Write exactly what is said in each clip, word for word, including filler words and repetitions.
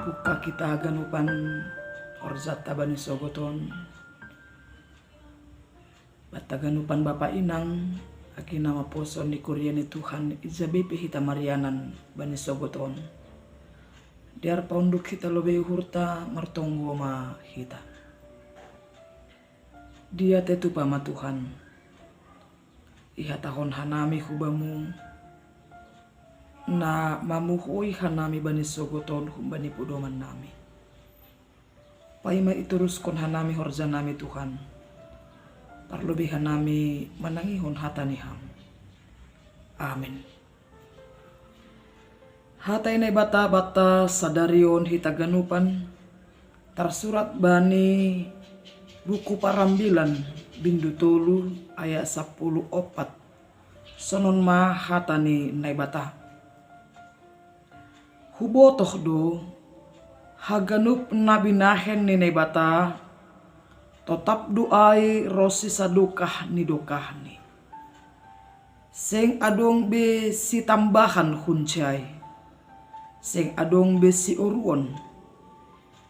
Buka kita haganupan horjata bani sogoton. Bat haganupan bapa inang, aki na maposo ni kuria ni Tuhan, ija be pe hita marianan bani sogoton. Dear paunduk hita lobei uhurta, martonggo ma hita. Dia tetupa ma Tuhan. Ihatahon hanami hubamu, na mamuhoi hanami bani sogoton humbani podoman nami. Paima ituruskon hanami horja nami Tuhan. Parlobei hanami manangihon hata ni Ham. Amin. Hata ni Naibata banta sadarion hita ganupan, tarsurat bani buku Parambilan bindu tolu ayat sapuluh opat. Sonon ma hata ni Naibata. Hubotoh do, haganup na binahen ni Naibata, totap do ai ronsi sadokah ni dokahni. Seng adong be sitambahan hunjai, seng adong be sioruon.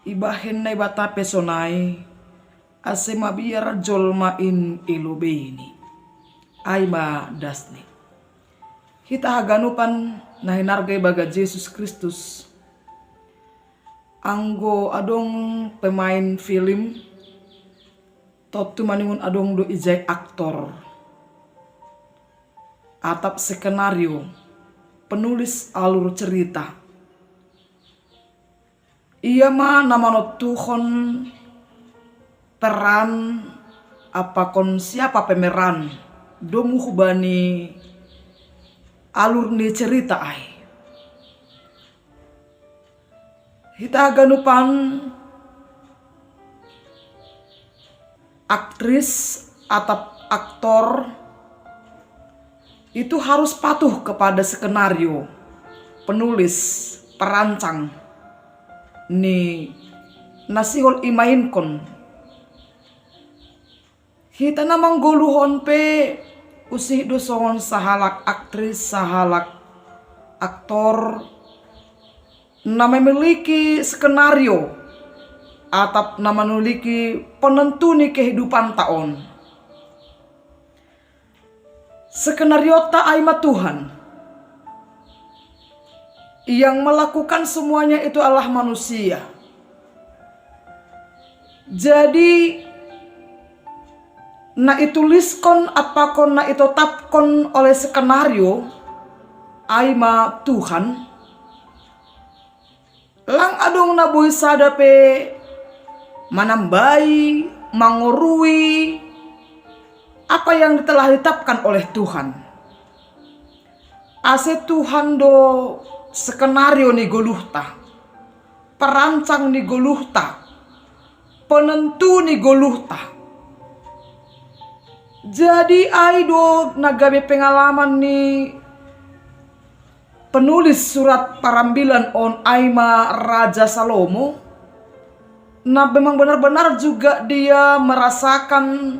Ibahen Naibata pe sonai, ase mabiar jolma in i lobeini. Ai ma dasni. Hita haganupan na hinarga ibagas Jesus Kristus. Anggo adong pemain film, tontu maningon adong do ijai aktor atap skenario, penulis alur cerita. Ia ma na manontuhon peran apakon siapa pemeran domu hubani alur ni cerita ai. Hita haganupan aktris atap aktor itu harus patuh kepada skenario, penulis, perancang ni na sihol imainkon. Hita na manggoluhon pe usih do songon sahalak aktris, sahalak aktor na memiliki skenario atap na memiliki penentu ni kehidupanta on. Skenarionta ai ma Tuhan. Yang melakukan semuanya itu adalah manusia. Jadi na ituliskon apakon na itotapkon oleh skenario ai ma Tuhan. Lang adong na boi sada pe manambai, mangorui apa yang telah ditetapkan oleh Tuhan. Ase Tuhan do skenario ni goluhta, perancang ni goluhta, penentu ni goluhta. Jadi ai do na gabe pengalaman ni penulis surat Parambilan on ai ma Raja Salomo, na memang benar-benar juga dia merasakan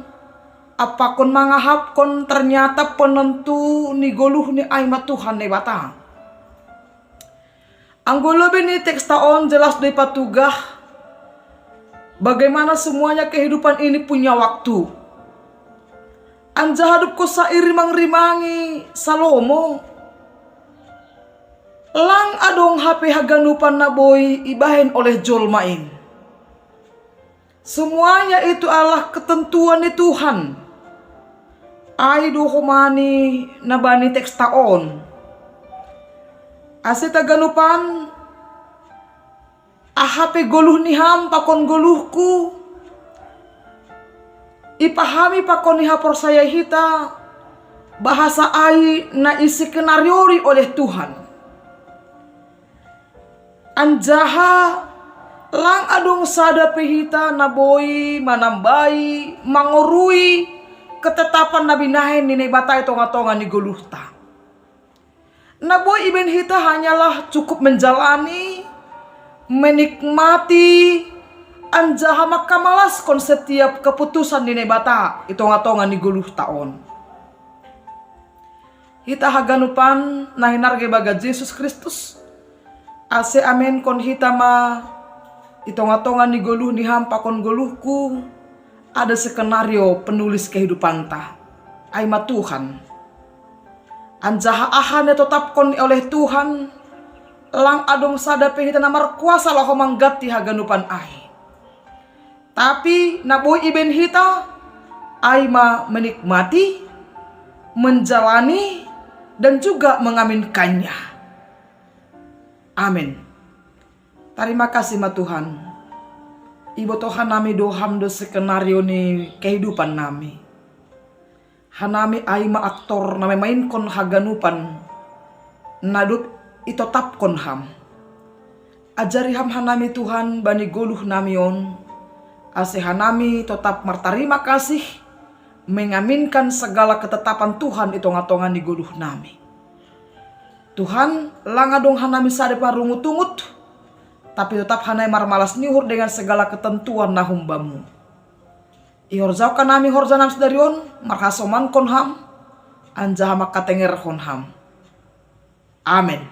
apakon mangahapkon ternyata penentu ni goluhni ai ma Tuhan Naibata. Anggo lobei ni teksta on jelas do ipatugah bagaimana semuanya kehidupan ini punya waktu. Anjaha dob husa irimang-rimangi Salomo, lang adong hape haganupan na boi ibahen oleh jolma in. Semuanya itu adalah ketentuan ni Tuhan. Ai do homani na bani teksta on. Ase haganupan, aha pe goluh ni ham pakon goluhku, ipahami pakon ihaporsayai hita, bahasa ai na iskenariori oleh Tuhan. Anjaha lang adong sada pe hita na boi manambai, mangorui ketetapan na binahen ni Naibata i tonga-tonga ni goluhta. Na boi ibahen hita hanyalah cukup menjalani, menikmati, anjaha mangkamalaskon setiap keputusan ni Naibata i tonga-tonga ni goluhta on. Hita haganupan na hinarga ibagas Jesus Kristus, Ase amenkon hita ma i tonga-tonga ni goluh ni ham pakon goluhku, ada skenario penulis kehidupanta, ai ma Tuhan. Anjaha aha na itotapkon oleh Tuhan, lang adong sada pe hita na markuasa laho mangganti haganupan ai. Tapi na boi ibahen hita, ai ma menikmati, menjalani, dan juga mengaminkannya. Amin. Tarima kasih ma Tuhan. Ibotoh hanami do ham do skenario ni kehidupan nami. Hanami ai ma aktor na mamainkon haganupan na dob itotapkon ham. Ajari ham hanami Tuhan bani goluh nami on, ase hanami totap martarima kasih, mengaminkan segala ketetapan Tuhan i tonga-tonga ni goluh nami. Tuhan, lang adong hanami sada pe marungut-ungut, tapi totap hanami marmalas ni uhur dengan segala ketentuan na humbamu. Ihorjahon hanami horja nami sadari on, marhasomankon ham, anjaha mangkatengerhon ham. Amen.